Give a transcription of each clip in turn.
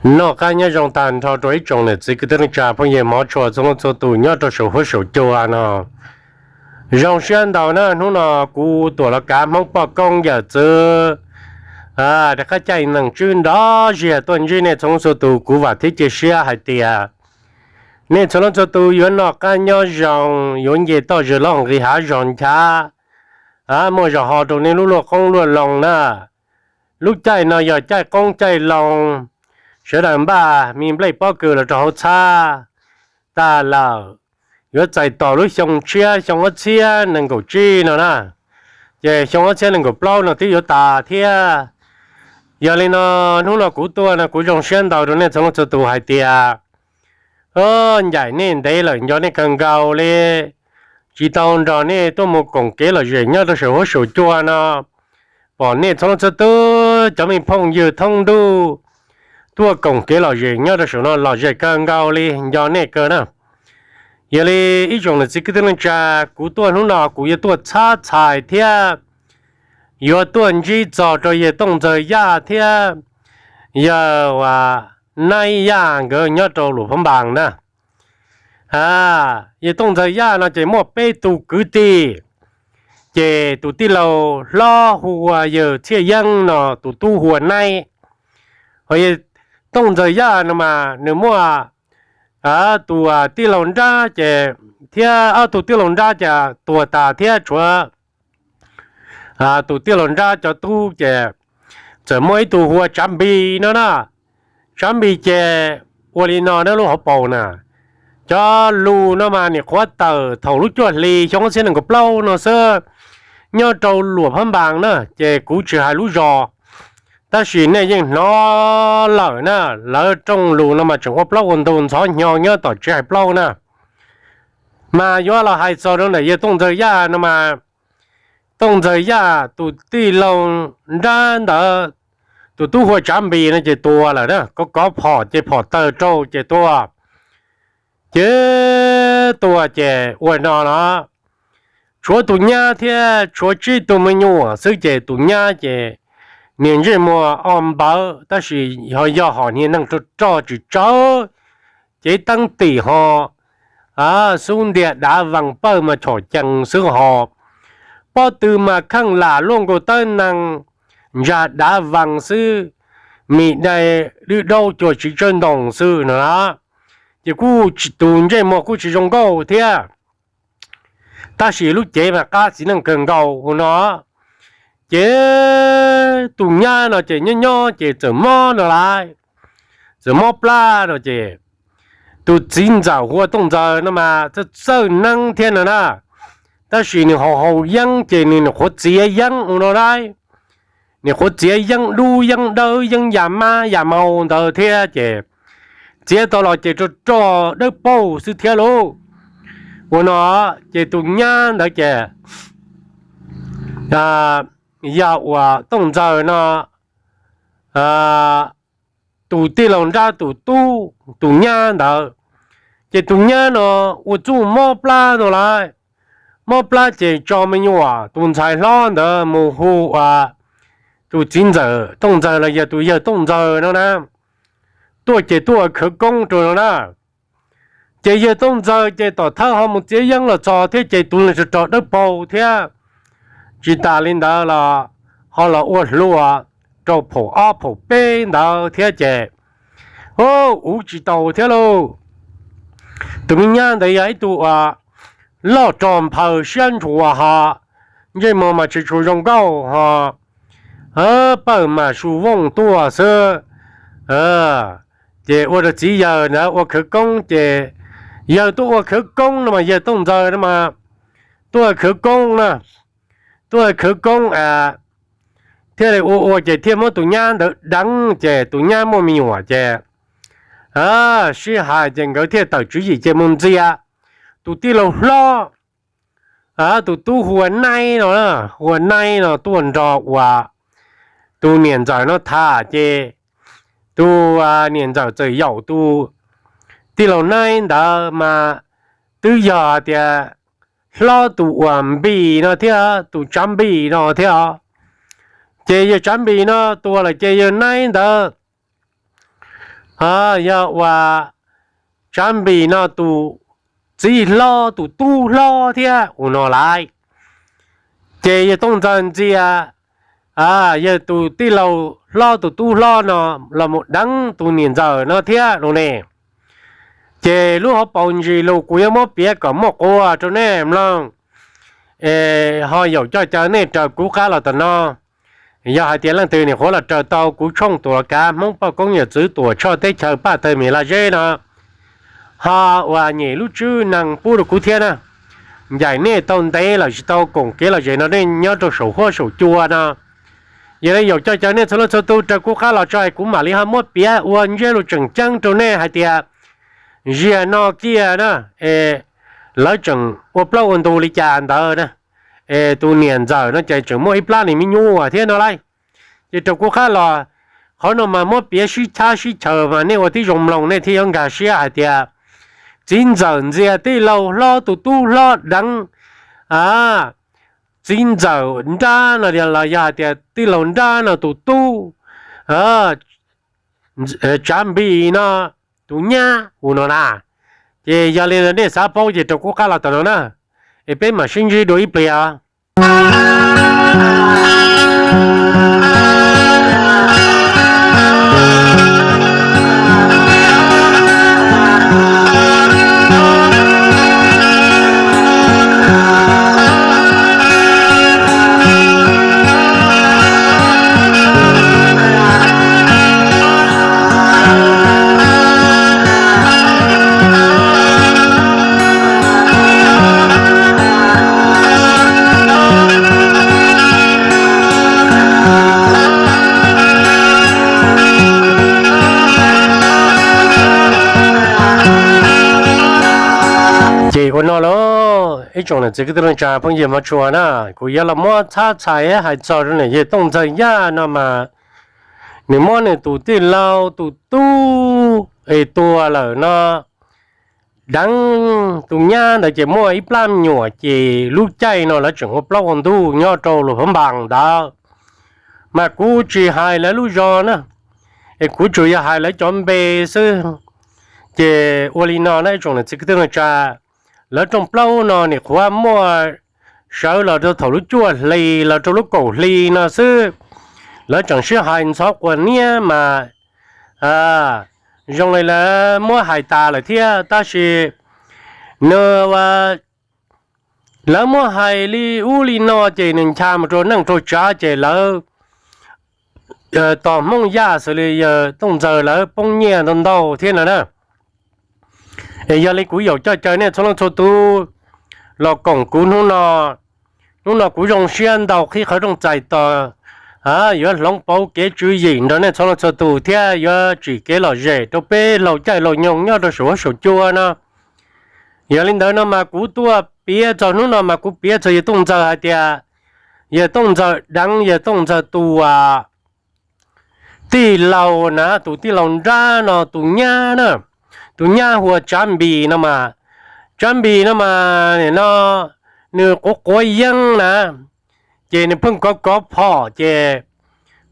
Noj qab nyob zoo tag nrho rau ib tsoom niam txiv kwv tij neej tsa phooj ywg hmov tshua txhua leej txhua tus nyob rau saum huab saum cua no. Zoo siab ntau na, hnub no kuv Tuam Los Kav Hmoob poj koob yawm txwv rov qab caij nees tswb nrov ziag tuaj ntsib nej txhua leej txhua tus. Kuv vam thiab cia siab hais tias nej txhua leej txhua tus yuav noj qab nyob zoo, yuav nce toj zes loj nqis hav zog nchav, muaj zog ho rau nej lub luaj qoob luaj loo na. Lub caij no yog caij qoob caij loo, sawv daws npaj me nplej pob kws los rau hauv txhab tag lawm, yuav txais tos lub xyoo tshiab xyoo ob txhiab nees nkaum tsib no na, ces xyoo ob txhiab nees nkaum plaub no twb yuav tas thiab. Yog li no, hnub no kuv tuaj no kuv zoo siab ntau rau nej txhua leej txhua tus hais tias ncaim nej ntev lawm, nco nej kawg nkaus li, tsis tau nrog nej tuaj mus koom kev lom zem nyob rau saum huab saum cua no. Pom nej txhua leej txhua tus cov me phooj ywg thoob ntuj tuaj koom kev lom zem nyob rau saum no lom zem kawg nkaus li, nco nej kawg na. Yog li ib tsoom niam txiv kwv tij neej tsa, kuv tuaj hnub no kuv yuav tuaj txhab txhais thiab yuav tuaj ntsib txog rau yawg Tooj Ntxawg Yaj thiab yawg Naib Yaj nkawd nyob rau Luam Phab Npas na. Yawg Tooj Ntxawg Yaj no ces muaj peb tug kwv tij, ces tus tij laug hlob hu ua yawg Txhiaj Yeeb no, tus tub hu ua Naib. Ho yawg Tooj Ntxawg Yaj no mas nws muaj tus tij laug nrab ces, thiab ob tug tij laug nrab ces tuag tas thiab tshuav tus tij laug nrab cov tub ces txawm muaj ib tug hu ua Tsav Npis no na. Tsav Npis ces ua li no na lub hauv paus na, cov lus no mas nim qhuav tawm thaum lub cuaj hli xyoo ob txhiab nees nkaum plaub no xwb, nyob rau Luam Phab Npas na, ces kuv tsis hais lub zos. Tab sis nej yeej hnov lawm na, lawv rooj lus no mas tseem ua plaub ua ntug ntxhov hnyo nyob tom tsev hais plaub na. Mas yuav los hais txog rau ntawm yawg Tooj Ntxawg Yaj no mas, Tooj Ntxawg Yaj tus tij laug nrab ntawd, tus tub hu ua Tsav Npis no ces tuag lawm na, kov kov phom ces phom tawg rau ces tuag. Ces tuag ces ua no los tshuav tus nyab thiab tshuav tsib tug me nyuam xwb ces tus nyab ces niag ntsej muag o npawv tab sis ho yog hom niag neeg rog rog tsis tsawv, cev teeb tim ho xub ntiag dav vees pawg mas chom cees xwb ho pob tw mas kheej lam luaj nkaus tawb neeg, ntsag dav vees xwb, mis dai dwb daub cuag tsis tsawb ntoo xwb no na. Ces kuj tus ntsej muag kuj tsis zoo nkauj thiab, tab sis lub cev mas qab txiv neej kawg nkaus no. Ces tus nyab no ces nyob nyob ces txawm mob no lauj, txawm mob plab no ces tus txiv ntxawm hu ua Tooj Ntxawg no mas txawj txawj neeb thiab no na, tab sis nws haus haus yeeb ces nws nim qhuav txiav yeeb ua no lauj, nim qhuav txiav yeeb dub yeeb dawb yeeb ya mab ya mau ntawd thiab ces txiav tau los ces rog rog dawb paug xwb thiab lauj. Ua no ces tus nyab ntawd ces yog uas Tooj Ntxawg no tus tij laug nrab tus tub tus nyab ntawd, ces tus nyab no ua txuj mob plab no lauj, mob plab ces tso me nyuam tus ntxhais hlob ntawd mus hu ua tus txiv ntxawm Tooj Ntxawg los yog tus yawg Tooj Ntxawg no na, tuaj ces tuaj ua khawv koob rau no na. Ces yawg Tooj Ntxawg ces tom thawj ho mus txiav yeeb los txog thiab ces tus neeg rog rog dawb paug thiab, tsis tas li ntawd los ho los ua hlua rau phaum ob phaum peb ntawd thiab ces, u, uv tsis tau thiab lauj. Tus me nyab ntawd yog ib tug uas loj rog nphaws siab ntshua ho, ntsej muag mas tsis tshua zoo nkauj ho, pawg mas su vooj tuaj xwb. Ces ua rau txiv yawg ntawd ua khawv koob ces yawg tuaj ua khawv koob no mas yawg Tooj Ntxawg no mas tuaj ua khawv koob na, tuaj ua khawv koob thiaj li ua ua ces thiaj muab tus nyab ntawd deev ces tus nyab muaj me nyuam ces sib hais ces nkawd thiaj tawm tswv yim ces mus ntxias tus tij laug hlob, tus tub hu ua Naib no, hu ua Naib no tuaj nrog uas tus niam ntxawm no tham ces tus niam ntxawm txawm yaum tus tij laug Naib ntawd mas twb yog tias hlob tus uas Npis no thiab tus Tsav Npis no thiab os. Ces yawg Tsav Npis no tuag lawm ces yawg Naib ntawd yog uas Tsav Npis no tus txiv hlob tus tub hlob thiab ua no lawm. Ces yawg Tooj Ntxawg ntxias yawg tus tij laug hlob tus tub hlob no los mus deev tus niam ntxawm no thiab no ne. Ces lub hauv paus ntsis lus kuv yuav muab piav kom muaj quas rau nej mloog, ho yaum coj caw nej raws kuv qab los tom no. Yog hais tias leej twg nim qhuav los raws tau kuv tshooj Tuam Kav Hmoob Poj Koob Yawm Txwv Tuam Tshoj Teb Chaws Paj Tawg Mis Laj Zeb no, ho uas nyem lub tswb nees pub rau kuv thiab na, ncaim nej tau ntev lawm tsis tau koom kev lom zem no nej nyob rau saum huab saum cua no. Yog li yaum coj caw nej txhua leej txhua tus raws kuv qab los tso es kuv mam li ho muab piav ua ntsiab lus tseem ceeb rau nej hais tias ziag no kiag na, es lawv tseem ua plaub ua ntug li cas ntawd na, es tus niam ntxawm no ces tseem muaj ib plab niag me nyuam thiab no lauj. Ces raws kuv qab los, qhov no mas muab piav sib chab sib chaws mas nej ua tib zoo mloog nej thiaj yuav nkag siab hais tias txiv ntxawm ntxias tij laug hlob tus tub hlob deev txiv ntxawm nrab no los yog hais tias tij laug nrab no tus tub Tsav Npis no tus nyab ua no na. Ces yog li ntawd nej xav paub ces rau kuv qab los tom no na, es peb mam sib ntsib dua ib pliag. Ces ua no lauj, ib tsoom niam txiv kwv tij neej tsa phooj ywg hmov tshua na, kuv yuav los muab txhab txhais hais txog rau niam yawg Tooj Ntxawg Yaj no mas, nws muab nws tus tij laug tus tub es tuag lawm no, deev tus nyab ntawd ces muaj ib plab me nyuam, ces lub caij no lawv tseem ua plaub ua ntug nyob rau Luas Phab Npas ntawd. Mas kuv tsis hais lawv lub zos na, es kuv tsuas yog hais lawv cov npe xwb. Ces ua li no na ib tsoom niam txiv kwv tij neej tsa, lawv rooj plaub no nim qhuav muaj sawv los rau thaum lub cuaj hli los rau lub kaum hli no xwb. Lawv tseem sib hais ntxhov quas niab mas zoo li lawv muab hais tas lawm thiab, tab sis nws, lawv muab hais li ub li no ces nws ncha mus rau neej rau tsav ces lawv tos Hmoob Yaj xws li yawg Tooj Ntxawg lawv poob nyiaj ntau ntau thiab no na. Es yog li kuv yaum coj caw nej txhua leej txhua tus los koom kuv hnub no. Hnub no kuv zoo siab ntau qhib qhov rooj txais tos, yuav hloov pauv kev tswv yim nrog nej txhua leej txhua tus thiab yuav tsim kev lom zem rau peb laug caij laug nyoog nyob rau saum huab saum cua no. Yog li ntawd no mas kuv tuaj piav txog hnub no mas kuv piav txog yawg Tooj Ntxawg hais tias yawg Tooj Ntxawg deev yawg Tooj Ntxawg tus tij laug na, tus tij laug nrab no tus nyab na, tus nyab hu ua Tsav Npis no mas, Tsav Npis no mas nim no nws quav quav yeeb na, ces nws pheej kov kov phom ces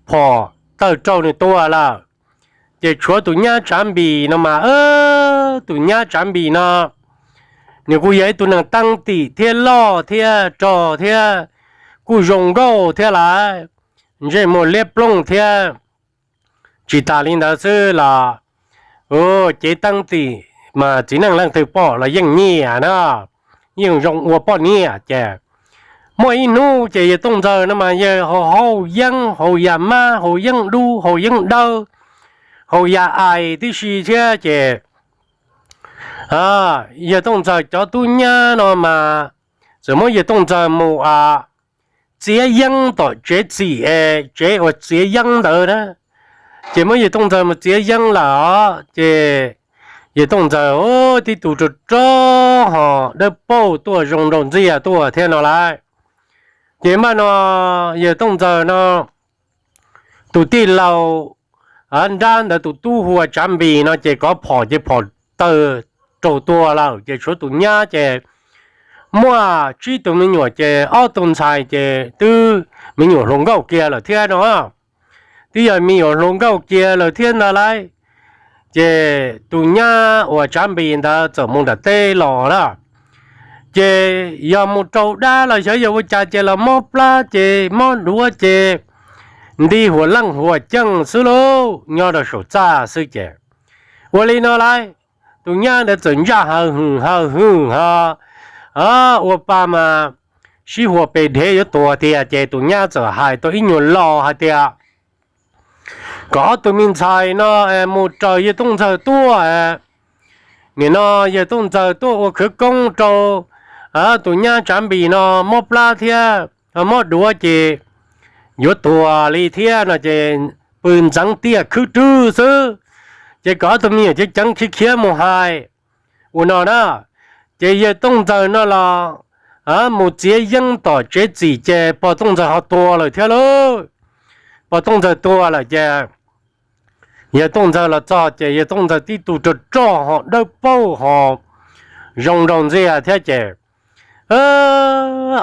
phom tawg raug nws tuag lawm. Ces tshuav tus nyab Tsav Npis no mas, tus nyab Tsav Npis no nws kuj yog ib tug neeg teeb tim thiab loj thiab rog thiab kuj zoo nkauj thiab lawm, ntsej muag liab plooj thiab. Tsis tas li ntawd xwb los cev teeb tim mas txiv neej leej twg pom los yeej nyiam na, yeej zoo ua poj niam ces. Muaj ib hnub ces yawg Tooj Ntxawg no mas yawg haus yeeb, haus yam mab, haus yeeb dub, haus yeeb dawb, haus yam ais tib si thiab ces yawg Tooj Ntxawg cov tub nyab no mas txawm muab yawg Tooj Ntxawg mus txiav yeeb tom tsev txim, tsev uas txiav yeeb ntawd na, ces muab yawg Tooj Ntxawg mus txiav yeeb lawm os ces yawg Tooj Ntxawg tib tug rog rog ho dawb paug tuaj zoo nraug ntxiag tuaj thiab no lauj. Ces npaj no yawg Tooj Ntxawg no tus tij laug nrab ntawd tus tub hu ua Tsav Npis no ces kov phom ces phom tawg raug tuag lawm ces tshuav tus nyab ces muaj tsib tus me nyuam ces ob tug ntxhais ces twb me nyuam hluas nkauj kiag lawm thiab no, twb yog me nyuam hluas nkauj kiag lawm thiab ntag lauj. Ces tus nyab uas Tsav Npis ntawd txawm mus nram teb los na, ces yog mus rau dab los xyov yog ua cas ces los mob plab ces mob duav ces nti huam leej huam ceej xwb lauj, nyob rau saum txaj xwb ces ua li no lauj, tus nyab ntawd txawm ntsaj haws hwm haws hwm ho ua pa mas sib huas pes dhev yuav tuag tiag ces tus nyab txawm hais tau ib nyuag lo hais tias kom ob tug me ntxhais no mus raws yawg Tooj Ntxawg tuaj. Nim no yawg Tooj Ntxawg tuaj ua khawv koob rau tus nyab Tsav Npis no mob plab thiab mob duav ces yuav tuag li thiab no ces pw ntxeev tiaj khwb rwg xwb, ces kom ob tug me nyuam ceev ceev khiav khiav mus hais ua no na. Ces yawg Tooj Ntxawg no los mus txiav yeeb tom tsev txim ces pog Tooj Ntxawg ho tuag lawm thiab lauj. Pog Tooj Ntxawg tuag lawm ces yawg Tooj Ntxawg los txog ces yawg Tooj Ntxawg tib tug rog rog ho dawb paug ho zoo nraug ntxiag thiab ces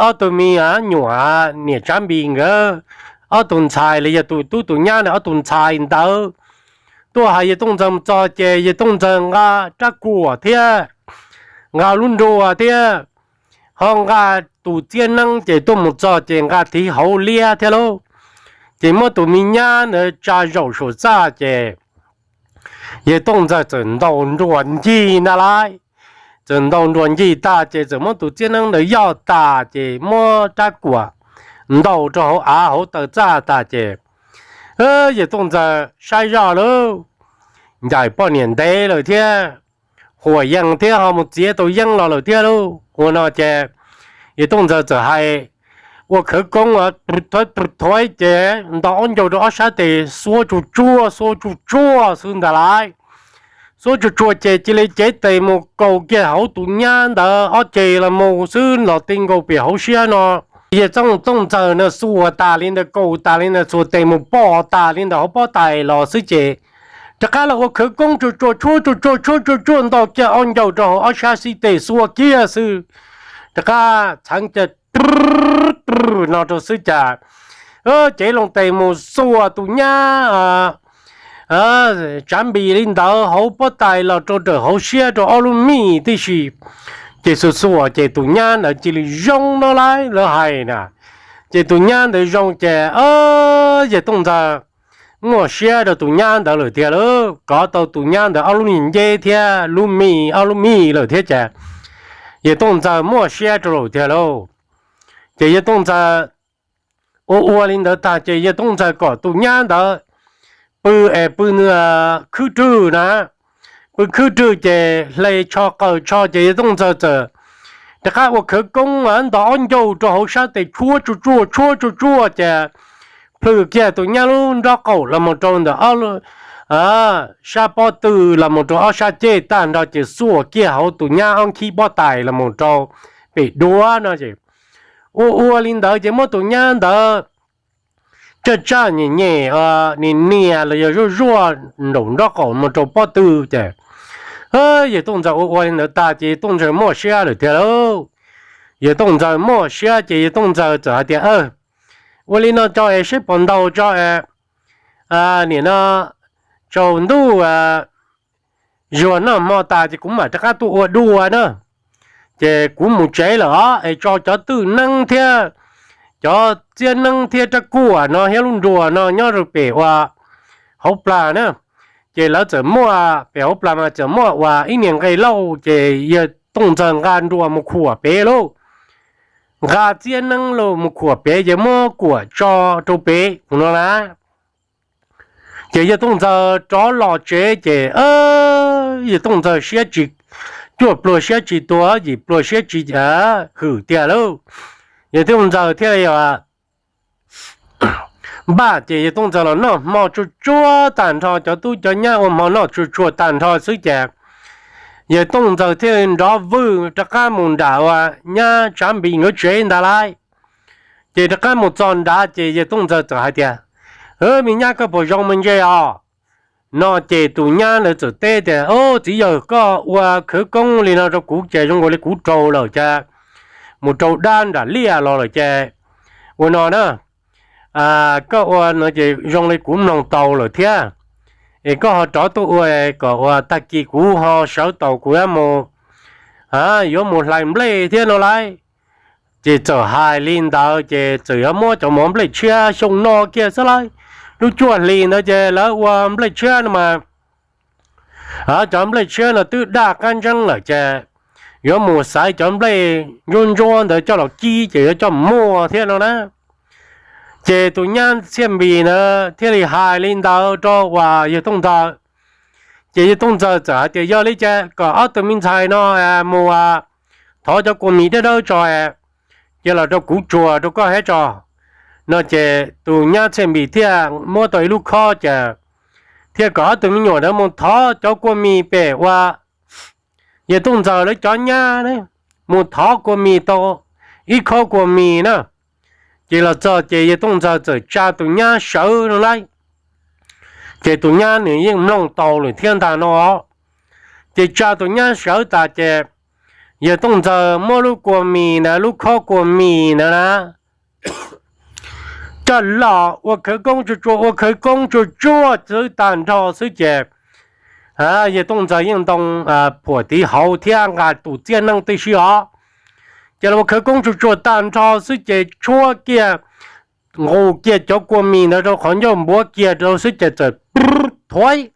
ob tug me nyuam niam Tsav Npis nkawd ob tug ntxhais los yog tus tub tus nyab ntawd ob tug ntxhais ntawd tuaj hais yawg Tooj Ntxawg mus txog ces yawg Tooj Ntxawg nqa rab kuam thiab nqa lub nruas thiab ho nqa tus txiab neeb ces tuaj mus txog ces nqa tiv hauv liab thiab lauj. Ces muab tus me nyab ntawd tsa zaum saum txaj ces yawg Tooj Ntxawg txawm ntaus nruas ncig ntag lauj. Txawm ntaus nruas ncig tag ces txawm muab tus txiab neeb ntawd yoj tas ces muab rab kuam ntaus rau hauv av hauv taw txaj tas ces yawg Tooj Ntxawg saib zoj lauj, ncaim poj niam ntev lawm thiab, huam yees thiab ho mus txiav tau yeeb los lawm thiab lauj. Ua no ces yawg Tooj Ntxawg txawm hais ua khawv koob thuav thuav ces ntaus ob ncaug rau ob sab tes xuav tsuag tsuag xuav tsuag tsuag xwb ntag lauj. Xuav tsuag tsuag ces cia li cev tes mus kaus kiag hauv tus nyab ntawd ob ceg los mus xwb los ti nkaus pem hauv siab no. Yawg Tooj Ntxawg no xuas tas li ntawd kaus tas li ntawd xuas tes mus pom tas li ntawm hauv pob tais los xwb ces rov qab los ua khawv koob tsuag tsuag tshuab tsuag tsuag tshuab tsuag tsuag ntaus kiag ob ncaug rau hauv ob sab xib teg xuas kiag xwb. Rov qab txheev kiag no rau xwb cas cev loo tes mus xuas tus nyab Tsav Npis li ntawd hauv pob tais los rau ntawm hauv siab rau ob lub mij tib si. Ces xuas xuas ces tus nyab ntawd cia li zoo no lauj, lawv hais na. Ces tus nyab ntawd zoo ces yawg Tooj Ntxawg muaj siab rau tus nyab ntawd lawm tiag lauj, kov tau tus nyab ntawd ob lub niag nceb thiab lub mij ob lub mij lawm thiab ces yawg Tooj Ntxawg muaj siab rau lawm tiag lauj. Ces yawg Tooj Ntxawg ua ua li ntawd tag ces yawg Tooj Ntxawg kom tus nyab ntawd pw es pw khwb rwg na, pw khwb rwg ces hle tsho qaws tsho ces yawg Tooj Ntxawg txawm rov qab ua khawv koob ntaus ob ncaug rau hauv sab tes tshuab tsuag tsuag tshuab tsuag tsuag ces plhws kiag tus nyab lub nrob qaum los mus rau ntawm ob sab pob tw los mus rau ob sab ceg tag nrho ces xuas kiag hauv tus nyab ob nkhib pob tais los mus rau pem duav no es ua ua li ntawd ces muab tus nyab ntawd tsaj tsaj nyem nyem nias nias los yog zuaj zuaj nraum nrob qaum mus rau pob tw ces yawg Tooj Ntxawg ua ua li ntawd tag ces yawg Tooj Ntxawg muaj siab lawm tiag lauj. Yawg Tooj Ntxawg muaj siab ces yawg Tooj Ntxawg txawm hais tias ua li no tso es seb puas ntaus tso es nim no tsaus ntuj zuag noj hmo tas ces kuv mam rov qab tuaj ua dua na. Ces kuv mus tsev lawm os es tso cov twj neeb thiab cov txiab neeb thiab rab kuam no thiab lub nruas no nyob rau pem ua hauv plag na. Ces lawv txawm muaj pem hauv plag mas txawm muaj ua ib niag nqe lauj ces yawg Tooj Ntxawg nqa nruas mus khuam pem lauj, nqa txiab neeb los mus khuam pem ces muab kuam tso rau pem no na. Ces yawg Tooj Ntxawg rov los tsev ces yawg Tooj Ntxawg siab tsis, cuaj pluag siab tsis tuag yim pluag siab tsis hwm tiag lauj. Yawg Tooj Ntxawg thiaj li npaj ces yawg Tooj Ntxawg los noj hmo tsuag tsuag tag nrho, cov tub cov nyab ua hmo noj tsuag tsuag tag nrho xwb ces yawg Tooj Ntxawg thiaj li nrov vwj rov qab mus nram ua nyab Tsav Npis nkawd tsev ntag lauj. Ces rov qab mus txog nrad ces yawg Tooj Ntxawg txawm hais tias, me nyab koj puas zoo me ntse os? No ces tus nyab ntawd txawm teb tias, txiv yawg koj ua khawv koob li no rau kuv ces zoo nkaus li kuv raug lawm cas mus rau dab nram liaj los lawm ces ua no na, koj ua no ces zoo li kuv mloog tau lawm thiab, es koj ho rov tuaj ua kom ua tag kis kuv ho sawv tau kuv yuav mus, yuav mus hlais nplej thiab no lauj. Ces txawm hais li ntawd ces txawm yuav muab cov mov nplej tshiab xyoo no kiag xwb lauj. Lub cuaj hlis ntawd ces lawv ua nplej tshiab no mas cov nplej tshiab no twb daj qab ntseeb lawm ces yuav mus xaiv cov nplej ntsuab ntsuab ntawd coj los kib ces yuav coj muaj thiab no na. Ces tus nyab Txhiaj Npis ntawd thiaj li hais li ntawd rau uas yawg Tooj Ntxawg. Ces yawg Tooj Ntxawg txawm hais tias yog li ces kom ob tug me ntxhais no mus thov cov kua mis dawb dawb tso, cia los rau kuv tsuag rau koj thiab tso no. Ces tus nyab Txhiaj Npis thiaj muab tau ib lub khob ces thiaj kom ob tug me nyuam ntawd mus thov cov kua mis pem uas yawg Tooj Ntxawg lawv cov nyab, mus thov kua mis tau ib khob kua mis na. Ces los txog ces yawg Tooj Ntxawg txawm tsa tus nyab sawv no lauj. Ces tus nyab nws yeej mloog tau lawm thiab ntag no. Ces tsa tus nyab sawv tas ces yawg Tooj Ntxawg muab lub kua mis ntawd, lub khob kua mis ntawd na, coj los ua khawv koob tsuag tsuag, ua khawv koob tsuag tsuag xwb tag nrho xwb ces yawg Tooj Ntxawg yeej ntoo phuam tiv hauv thiab nqa tus txiab neeb tib si os. Ces los ua khawv koob tsuag tsuag tag nrho xwb ces tshuab kiag, nqus kiag cov kua mis ntawd rau qhov ncauj npuav kiag rau xwb ces txawm pr thuaiv,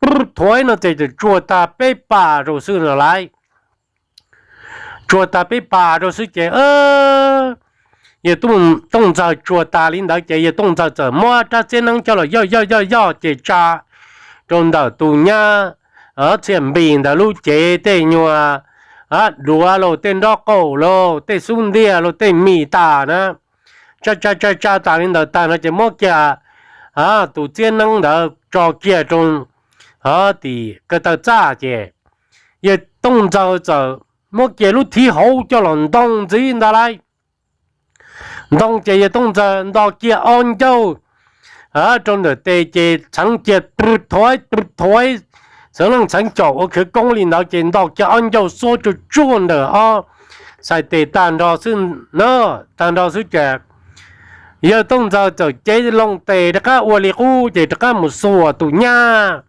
pr thuaiv no ces txawm tsuag tag peb pas rau xwb no lauj. Tsuag tag peb pas rau xwb ces yawg Tooj Ntxawg tsuag tas li ntawd ces yawg Tooj Ntxawg txawm muab rab txiab neeb coj los yoj yoj yoj yoj ces tsa rau ntawm tus nyab Txhiaj Npis ntawd lub cev tej nyuag duav los tej nrob qaum los tej xub ntiag los tej mis tas na. Tsa tsa tsa tsa tas li ntawd tag no ces muab kiag tus txiab neeb ntawd tso kiag rau tim ko taw txaj ces yawg Tooj Ntxawg txawm muab kiag lub thib hauv coj los ntoo ntxiv ntag lauj. Ntoo ces yawg Tooj Ntxawg nto kiag ob ncauj rau ntawm tes ces txheev kiag pr thuaiv pr thuaiv, txheev leej txheev caum ua khawv koob li ntawd ces nto kiag ob ncauj xuab tsuag tsuag ntawm ob txhais tes tag nrho xwb na, tag nrho xwb ces yawg Tooj Ntxawg txawm cev loo tes rov qab ua li qub ces rov qab mus xuas tus nyab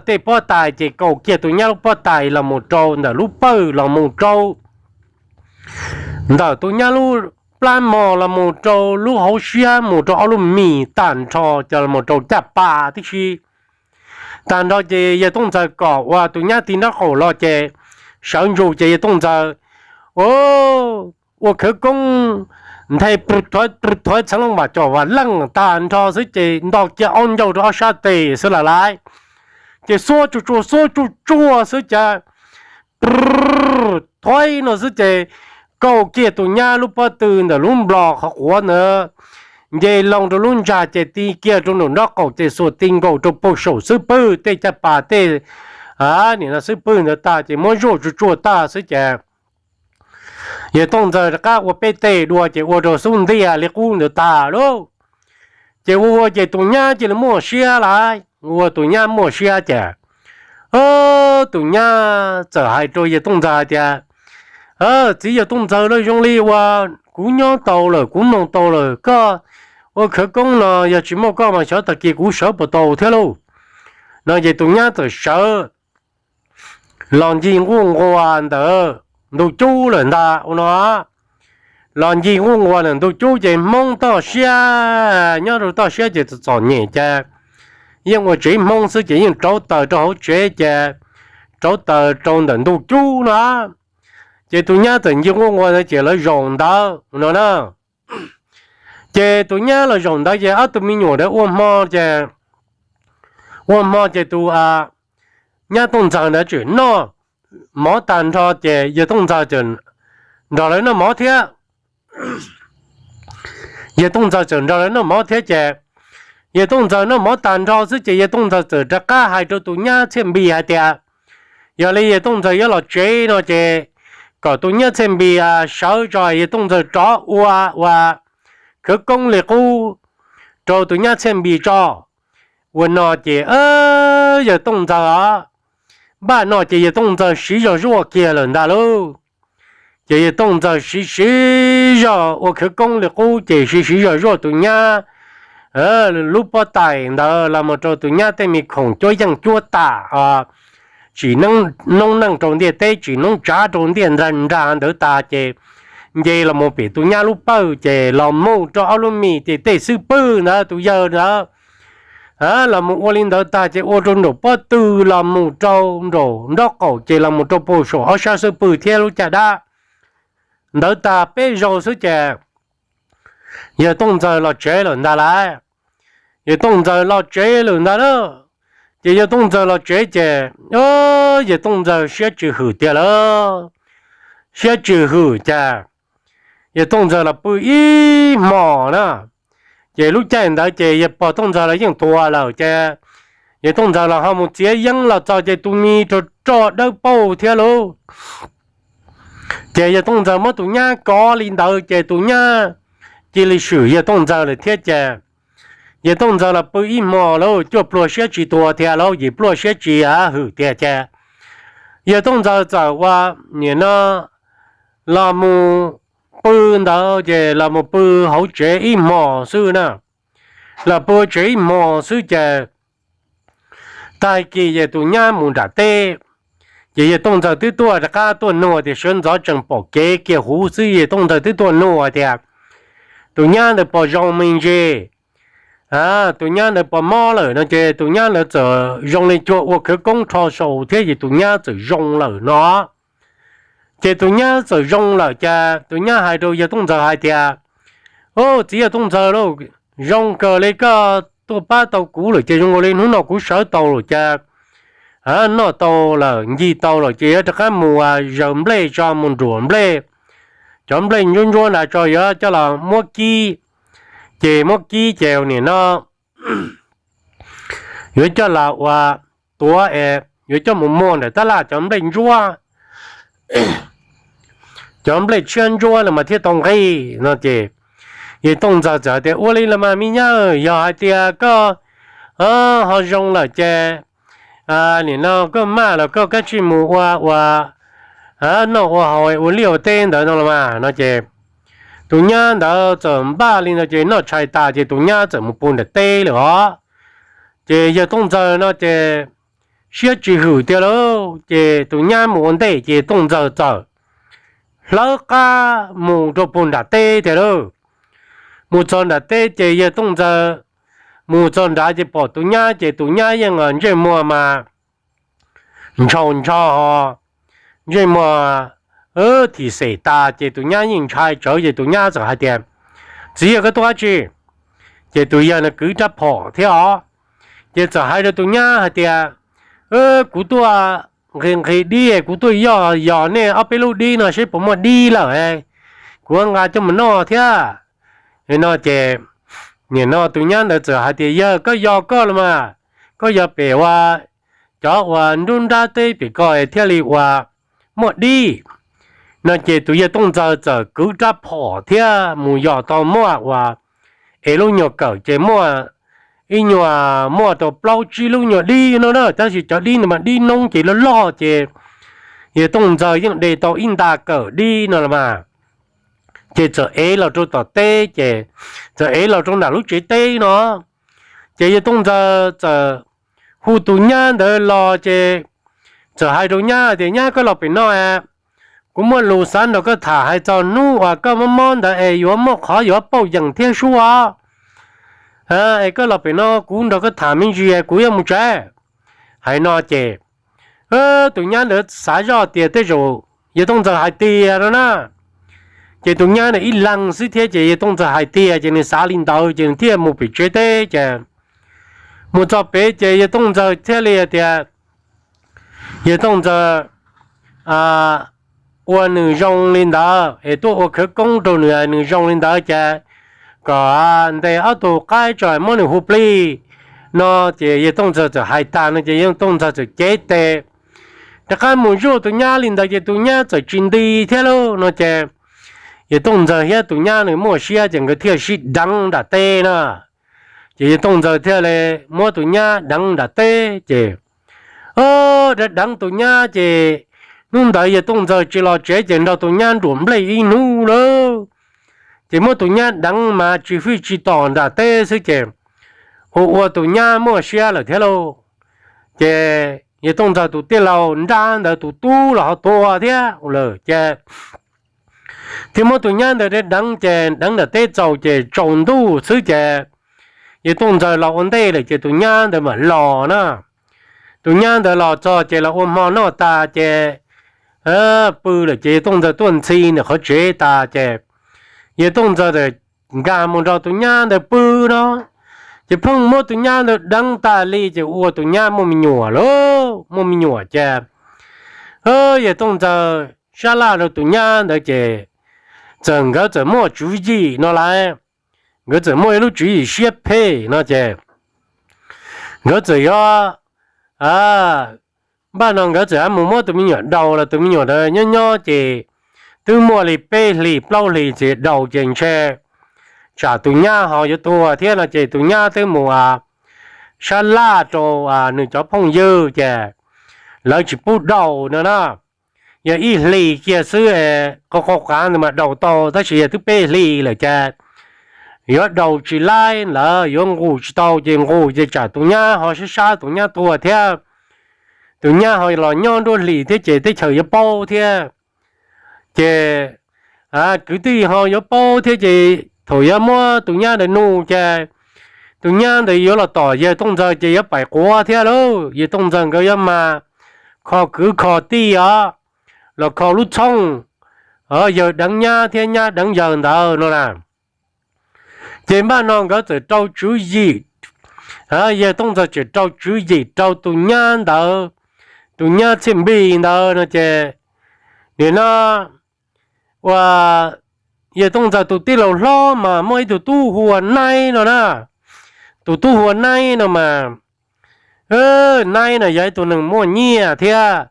tej pob tais ces kaus kiag tus nyab lub pob tais los mus rau ntawm lub pawj los mus rau ntawm tus nyab lub plab mog los mus rau lub hauv siab mus rau ob lub mis tag nrho ces los mus rau caj pas tib si. Tag nrho ces yawg Tooj Ntxawg kom uas tus nyab tig nrob qaum los ces sawv ntsug ces yawg Tooj Ntxawg ua khawv koob nthe pr thuaiv pr thuaiv txheev leej vam com vam leej tag nrho xwb ces nto kiag ob ncauj rau ob sab tes xwb lawm lauj. Ces xuab tsuag tsuag xuab tsuag tsuag xwb ces pr thuaiv no xwb ces kaus kiag tus nyab lub pob tw ntawm lub nplos qhov quav ntawd nce loo rau lub ntsag ces ti kiag rau nraum nrob qaum ces xuas ti nkaus rau puag saum xub pwg tej caj pas tej nim no xub pwg ntawd tag ces muab zuaj tsuag tsuag tag xwb ces yawg Tooj Ntxawg rov qab ua peb teg dua ces ua rau xub ntiag li qub ntawd tag lauj. Ces ua ua ces tus nyab cia li muaj siab lauj, ua tus nyab muaj siab ces tus nyab txawm hais rau yawg Tooj Ntxawg hais tias, Txiv yawg Tooj Ntxawg, zoo li uas kuv nyob tau lawm, kuv mloog tau lawm, koj ua khawv koob no yog tsis muaj koj mas xyov tag kis kuv sawv puas tau thiab lauj. No ces tus nyab txawm sawv los ncig nquj nquas ntawm ntug cub lawm ntag ua no. Los ncig nquj nquas ntawm ntug cub ces Hmoob toj siab nyob rau toj siab ces txom txom nyem ces yeej ua tsev Hmoob xwb ces yeej rauv taws rau hauv tsev ces rauv taws rau ntawm ntug cub no. Ces tus nyab txawm ncig nquj nquas ntawd ces lawv zaum ntawd no na. Ces tus nyab los zaum ntawd ces ob tug me nyuam ntawd ua hmo ces, ua hmo ces tus nyab Tooj Ntxawg ntawd tseem noj mov tag nrho ces yawg Tooj Ntxawg txawm nrog lawv noj mov thiab. Yawg Tooj Ntxawg txawm nrog lawv noj mov thiab ces yawg Tooj Ntxawg noj mov tag nrho xwb ces yawg Tooj Ntxawg txawm rov qab hais rau tus nyab Txhiaj Npis hais tias, Yog li yawg Tooj Ntxawg yuav los tsev no ces kom tus nyab Txhiaj Npis sawv tso, yawg Tooj Ntxawg rov ua ua khawv koob li qub rau tus nyab Txhiaj Npis tso. Ua no ces yawg Tooj Ntxawg os, npaj no ces yawg Tooj Ntxawg siv zog zuaj kiag lawm ntag lauj. Ces yawg Tooj Ntxawg siv siv zog ua khawv koob li qub ces siv siv zog zuaj tus nyab lub pob tais ntawd los mus rau tus nyab tej me khoom cuab yeej cuab tam, tsim noob neej rau ntiaj teb, tsim noob tsav rau ntiaj nrag ntawd tas ces nce los mus pem tus nyab lub pawj ces los mus rau ob lub mis ces tej xub pwg ntawd tus yawg ntawd los mus ua li ntawd tag ces ua rau nraum pob tw los mus rau nraum nraub qaum ces los mus rau puag saum ob sab xub pwg thiab lub caj dab ntawd tag peb zaug xwb ces yawg Tooj Ntxawg los tsev lawm ntag lauj. Yawg Tooj Ntxawg los tsev lawm ntag lauj. Ces yawg Tooj Ntxawg los tsev ces yawg Tooj Ntxawg siab tsis hwm tiag lauj. Siab tsis hwm ces yawg Tooj Ntxawg los pw ib hmos na. Ces lub caij ntawd ces yawg pog Tooj Ntxawg los yeej tuag lawm ces yawg Tooj Ntxawg los ho mus txiav yeeb los txog ces tus me rog roj dawb paug thiab lauj. Ces yawg Tooj Ntxawg muab tus nyab kov li ntawd ces tus nyab cia li swm yawg Tooj Ntxawg lawm thiab ces yawg Tooj Ntxawg los pw ib hmos lauj, cuaj pluag siab tsis tuag thiab lauj, yim pluag siab tsis hwm tiag ces yawg Tooj Ntxawg txawm ua nim no los mus pw ntawd ces los mus pw hauv tsev ib hmos xwb na. Los pw tsev ib hmos xwb ces tag kis ces tus nyab mus nram teb. Ces yawg Tooj Ntxawg twb tuaj rov qab tuaj nug tias sawv ntxov tseem pom kev kiag huv xwb yawg Tooj Ntxawg twb tuaj nug tias tus nyab ntawd puas zoo me ntsis, tus nyab ntawd puas mob lawm no ces tus nyab ntawd txawm zoo li cuag ua khawv koob rho saus thiab ces tus nyab txawm zoo lawm no. Ces tus nyab txawm zoo lawm ces tus nyab hais rau yawg Tooj Ntxawg hais tias, Au, txiv yawg Tooj Ntxawg lauj, zoo kawg li koj tuaj pab tau kuv lawm ces zoo li hnub no kuv sawv tau lawm ces noj tau lawm ncig tau lawm ces yuav rov qab mus zaws nplej tso, mus nruam nplej, cov nplej ntsuab ntsuab ntawd tso yuav coj los muab kib. Ces muab kib ces nim no yuav coj los ua tuav es yuav coj mus muag ntawm tab laj cov nplej ntsuab, cov nplej tshiab ntsuab los mas thiaj tau nqig no ces yawg Tooj Ntxawg txawm hais tias, Ua li los mas me nyab, yog hais tias koj ho zoo lawm ces nim no koj maj los koj kav tsij mus ua, ua noj ua haus ua liaj ua teb ntawd no los mas no ces tus nyab ntawd txawm npaj li ntawd ces noj tshais tas ces tus nyab txawm mus pw nram teb lawm os. Ces yawg Tooj Ntxawg no ces siab tsis hwm tiag lauj, ces tus nyab mus ua ntej ces Tooj Ntxawg txawm hlawv qab mus rau puag nram teb tiag lauj. Mus txog nram teb ces yawg Tooj Ntxawg mus txog nrad ces pom tus nyab ces tus nyab yeej ntsej muag mas ntshaus ntsho ho ntsej muag thim xem tas ces tus nyab yeej ntshai tsawv ces tus nyab txawm hais tias, Txiv yawg, koj tuaj dab tsi? Ces tus yawg no kwv rab phom thiab os, ces txawm hais rau tus nyab hais tias, Kuv tuaj nqhis nqhis dib, kuv tuaj yoj yos nej ob peb lub dib no seb puas muaj dib lawm, kuv nqa coj mus noj thiab no ces nim no tus nyab ntawd txawm hais tias, Yawg, koj yog koj los mas, koj yog pem ua cov uas nruab nrab teb pem ko thiaj li ua muaj dib no ces tus yawg Tooj Ntxawg txawm kwv rab phom thiab mus yos tau muaj ua es lub nyuag kawm ces muaj ib nyuag muaj rau plaub tsib lub nyuag dib no na, tab sis cov dib no mas dib noob ces loj loj ces yawg Tooj Ntxawg yeej de tau ib nta kawm dib no los mas. Ces txawm ev los rau tom teb ces txawm ev los rau nram lub tsev teb no. Ces yawg Tooj Ntxawg txawm hu tus nyab ntawd los ces txawm hais rau nyab tias, Nyab, koj los pem no, kuv muaj lus xav nrog koj tham hais txog hnub uas koj mob mob ntawd es yuav muaj qhov yuav pauj yeem thiab sub os. Es koj los pem no kuv nrog koj tham me ntsis kuv yuav mus tsev. Hais no ces tus nyab ntawd xav zoj tias tej zaum yawg Tooj Ntxawg hais tiag no na. Ces tus nyab ntawd ib leeg xwb thiab ces yawg Tooj Ntxawg hais tiag ces nws xav li ntawd ces nws thiaj mus pem tsev teb ces mus txog pem ces yawg Tooj Ntxawg thiaj li tias, yawg Tooj Ntxawg ua nws zoo li ntawd es tuaj ua khawv koob rau nws, nws zoo li ntawd ces kom ntes ob tug qaib tso muab nws hu plig no. Ces yawg Tooj Ntxawg txawm hais tag no ces yawg Tooj Ntxawg txawm cev tes rov qab mus zuaj tus nyab li ntawd ces tus nyab txawm tsis nti thiab lauj no ces yawg Tooj Ntxawg thiab tus nyab nws muaj siab ces nkawd thiaj sib deev nram teb na. Ces yawg Tooj Ntxawg thiaj li muab tus nyab deev nram teb ces deev deev tus nyab ces Hnub ntawd yawg Tooj Ntxawg tsis los tsev ces nrog tus nyab nruam nplej ib hnub lawm. Ces muab tus nyab deev mas tsis fij tsis tom nram teb xwb ces ua ua tus nyab muaj siab lawm thiab lauj. Ces yawg Tooj Ntxawg tus tij laug nrab ntawd tus tub los ho tuag thiab lawm ces thiaj muab tus nyab ntawd deev ces deev nram teb txaus ces tsaus ntuj xwb ces yawg Tooj Ntxawg los ua ntej lawm ces tus nyab ntawd mam los na. Tus nyab ntawd los txog ces los ua hmo noj tas ces pw lawm ces yawg Tooj Ntxawg tuaj ntxhi ntawm qhov tsev tas ces yawg Tooj Ntxawg nkag mus nrog tus nyab ntawd pw no. Ces pheej muab tus nyab ntawd deev tas li ces ua tus nyab muaj me nyuam lawm, muaj me nyuam ces yawg Tooj Ntxawg sab laj rau tus nyab ntawd ces txawm nkawd txawm muaj tswv yim no lawm. Nkawd txawm muaj ib lub tswv yim siab phem no ces nkawd txawm yuav, npaj no nkawd txawm mus muab tus me nyuam daus los tus me nyuam ntawd nyob nyob ces twb muaj li peb hlis plaub hlis ces daus ces ntshe tsam tus nyab ho yuav tuag thiab no ces tus nyab twb mus sab laj rau nws cov phooj ywg ces lawv tsis pub daus no na. Yog ib hlis kiag xwb, qhov qhov qav ntawd mas daus tau tab sis yog twb peb hlis lawm ces yuav daus tsis laib lawm, yuav nqus tsis tau ces nqus ces tsam tus nyab ho sab sab tus nyab tuag thiab. Tus nyab ho los nyob nruab hlis thiab ces teb chaws yuav paub thiab. Ces kwv tij ho yuav paub thiab ces thaum yuav muab tus nyab ntawd nug ces tus nyab ntawd yuav los tom yawg Tooj Ntxawg ces yuav pais quav thiab lauj. Yawg Tooj Ntxawg nkawd yuav mas kho kwv kho tij os, los kho lub txhooj, yawg deev nyab thiab nyab deev yawg ntawd no na. Ces npaj no nkawd txawm rau tswv yim, yawg Tooj Ntxawg txawm rau tswv yim rau tus nyab ntawd, tus nyab Txhiaj Npis ntawd no ces nim no ua yawg Tooj Ntxawg tus tij laug hlob mas muaj ib tug tub hu ua Naib no na. Tus tub hu ua Naib no mas, Naib no yog ib tug neeg muaj nyiaj thiab,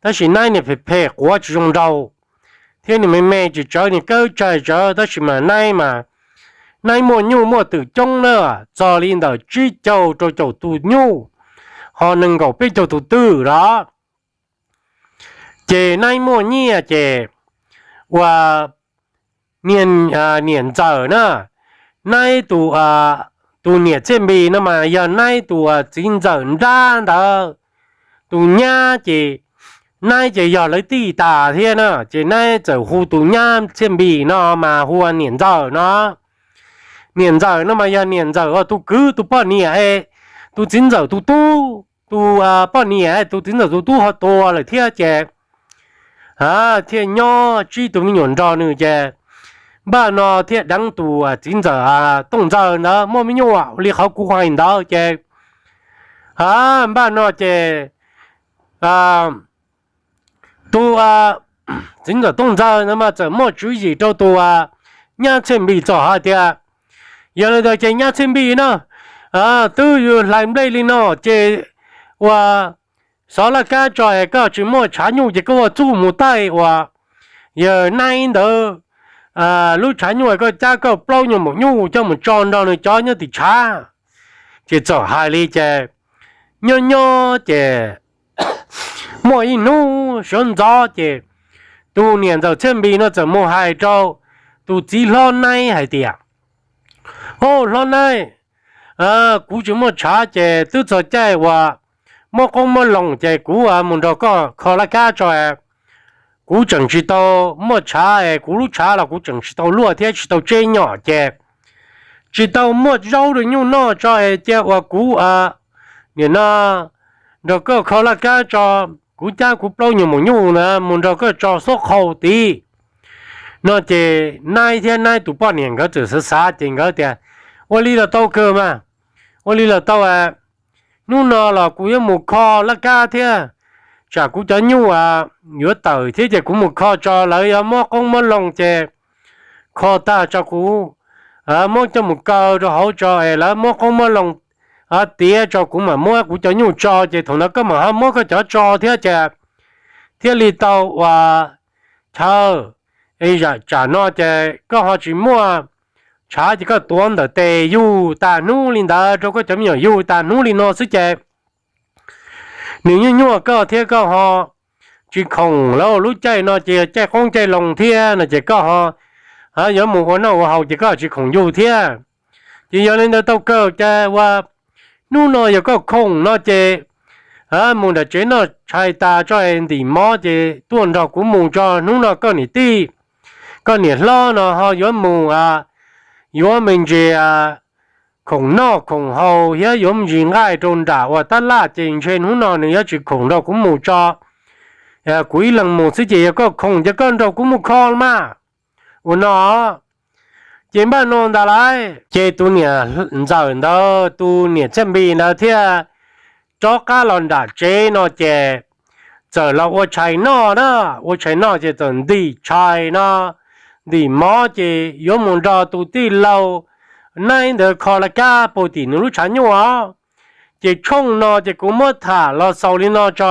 tab sis Naib niag phem phem quav tsis zoo nraug, thiab niag me me tsis tsawv niag kawb tsaig tsawv tab sis mas Naib mas Naib muaj nyuj muaj twm coob na, txog li ntawm tsib caug rau caum tus nyuj, ho nees nkaum peb caug tus twm los. Ces Naib muaj nyiaj ces ua niam ntxawm na, Naib tus, tus niam Txhiaj Npis no mas yog Naib tus txiv ntxawm nrab ntawd tus nyab ces Naib ces yog lawv tij tas thiab na, ces Naib txawm hu tus nyab Txhiaj Npis no mas hu ua niam ntxawm no. Niam ntxawm no mas yog niam ntxawm tus kwv tus poj niam, tus txiv ntxawm tus tub, tus poj niam tus txiv ntxawm tus tub ho tuag lawm thiab ces thiaj nyob tsib tus me nyuam nrog nws ces npaj no thiaj deev tus txiv ntxawm Tooj Ntxawg ntawd muaj me nyuam li qhov kuv hais ntawd ces npaj no ces tus txiv ntxawm Tooj Ntxawg ntawd mas txawm muaj tswv yim rau tus nyab Txhiaj Npis txawm hais tias, yog li ntawd ces nyab Txhiaj Npis na, twb yus hlais nplej li no ces ua xov laj kab tso es koj tsis muaj tshav nyuj ces koj ua txuj mus taij uas yawg Naib ntawd lub tshav nyuj, koj cab koj plaub nyuag maum nyuj coj mus tso nrog nws cov nyob tim tshav. Ces txawm hais li ces nyob nyob ces muaj ib hnub sawv ntxov ces tus niam ntxawm Txhiaj Npis no txawm mus hais rau tus txiv hlob Naib hais tias, Au hlob Naib, kuv tsis muaj tshav ces twb txog caij uas muab qoob muab loo ces kuv mus nrog koj kho laj kab tso. Kuv tseem tsis tau muaj tshav es kuv lub tshav los kuv tseem tsis tau luaj thiab tsis tau tseb nyom ces tsis tau muaj zaub rau nyuj noj tso es cia uas kuv nim no nrog koj kho laj kab tso, kuv cab kuv plaub nyuag maum nyuj na mus nrog koj tso xub qhau tid. No ces Naib thiab Naib tus poj niam nkawd txawm xav xav ces nkawd tias, Ua li los tau kawg mas, ua li los tau. Hnub no los kuv yuav mus kho laj kab thiab, tsam kuv cov nyuj yuav tawm thiab ces kuv mus kho tso lawv yuav muab qoob muab loo ces kho tag tso kuv muab coj mus kaw rau hauv tso es lawv muab qoob muab loo tiav tso kuv mam muab kuv cov nyuj tso ces thaum ntawd koj mam ho muab koj cov tso thiab ces thiaj li tau ua chaw. Tsam no ces koj ho tsis muaj tshav ces koj tuav ntawm tes yug tas hnub li ntawd rau koj cov me nyuam yug tas hnub li no xwb ces nws nyuaj nyuaj koj thiab koj ho tsis khoom lawm, lub caij no ces yog caij qoob caij loo thiab no ces koj ho yuav mus ua noj ua haus ces koj tsis khoom yug thiab. Ces yog li ntawd tau kawg ces ua hnub no yog koj khoom no ces mus nram tsev noj tshais tas tso ntim mov ces tuaj nrog kuv mus tso, hnub no koj niam tij, koj niam hlob no ho yuav mus, yuav me ntsis khoom noj khoom haus thiab yuav me ntsis nqaij rau nram uas tab laj ces ntshe hnub no nws yuav tsis khoom nrog kuv mus tso. Kuv ib leeg mus xwb ces yog koj khoom ces koj nrog kuv mus kho los mas. Ua no ces npaj no ntag lauj, ces tus niam ntxawm ntawd tus niam Txhiaj Npis ntawd thiaj rov qab los nram tsev no ces txawm los ua tshais noj na, ua tshais noj ces txawm ntim tshais no, ntim mov ces yuav mus nrog tus tij laug Naib ntawd kho laj kab puag tim nws lub tshav nyuj os. Ces tshooj no ces kuv muab tham los xaus li no tso,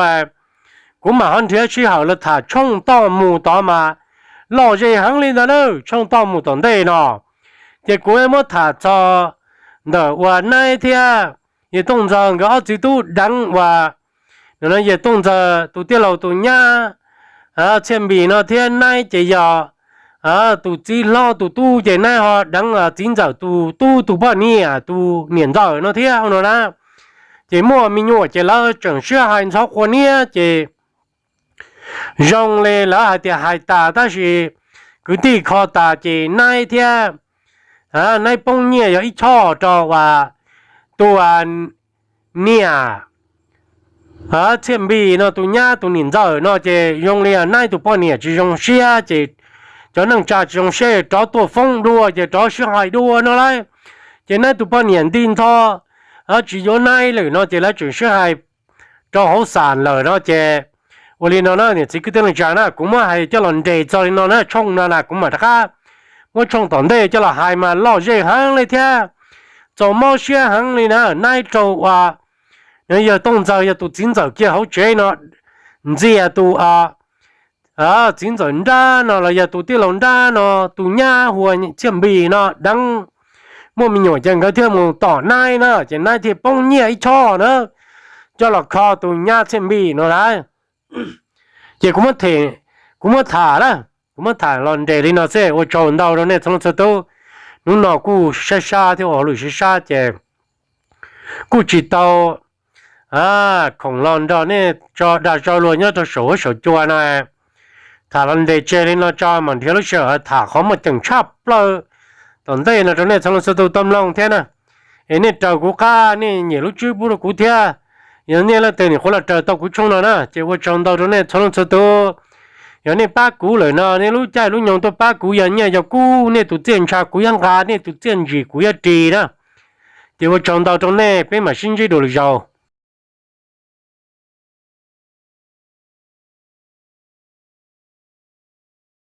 kuv mam ho nrhiav sij hawm los tham tshooj toj mus tod mas lom zem heev li ntawd na, tshooj toj mus tom ntej no. Ces kuv muab tham txog ntawm uas Naib thiab Yawg Tooj Ntxawg nkawd ob txiv tub deev uas, no Yawg Tooj Ntxawg tus tij laug tus nyab Txhiaj Npis no thiab Naib ces yog tus txiv hlob tus tub ces Naib ho deev txiv ntxawm tus tub tus poj niam tus niam ntxawm no thiab no na. Ces muaj me nyuam ces lawv tseem sib hais ntxhov qhua niab ces zoo li lawv hais tias hais tas tab sis kwv tij kho tas ces Naib thiab Naib poob nyiaj yog ib choj rau uas tus niam Txhiaj Npis no tus nyab tus niam ntxawm no ces zoo li Naib tus poj niam tsis zoo siab ces cov neej tsa tsis zoo siab rov tuaj foob dua ces rov sib hais dua no lauj. Ces Naib tus poj niam nti ntho tsis yuav Naib lawm no ces lawv tseem sib hais rau hauv xam lawm no ces ua li no na niam txiv kwv tij neej tsa na, kuv muab hais coj los nres txog li no na, tshooj no na kuv mam rov qab muab tshooj tom ntej coj los hais mas lom zem heev li thiab txaus mob siab heev li na. Naib raug uas Yawg Tooj Ntxawg yog tus txiv ntxawm kiag hauv tsev no ntxias tus txiv ntxawm nrab no los yog tus tij laug nrab no tus nyab hu ua Txhiaj Npis no deev, muaj me nyuam ces nkawd thiaj mus tom Naib na ces Naib thiaj poob nyiaj ib choj na coj los kho tus nyab Txhiaj Npis no lauj. Ces kuv muab tham na, kuv muab tham los nres li no xwb, ua tsaug ntau rau nej txhua leej txhua tub. Hnub no kuj sab sab thiab ua hauj lwm sab sab ces kuj tsis tau khoom los nrog nej tso dag zog luag nyob rau saum huab saum cua no. Tham los nres tseg li no tso mam nrhiav lub sij hawm tham qhov muaj ceem tshaj plaws tom ntej no rau nej txhua leej txhua tub tau mloog thiab na. Es nej raws kuv qab, nej nyiam lub tswb pub rau kuv thiab. Yog nej leej twg nyuam qhuav los raws tau kuv tshooj no na ces ua tsaug ntau rau nej txhua leej txhua tub. Yog nej pab kuv lawm no, nej lub caij lub nyoog tuaj pab kuv, yog nyiaj yog kub, nej tus txiaj ntsha kuv yuav nqa, nej tus txiaj ntsim kuv yuav ris na. Ces ua tsaug ntau rau nej, peb mam sib ntsib dua lwm zaus.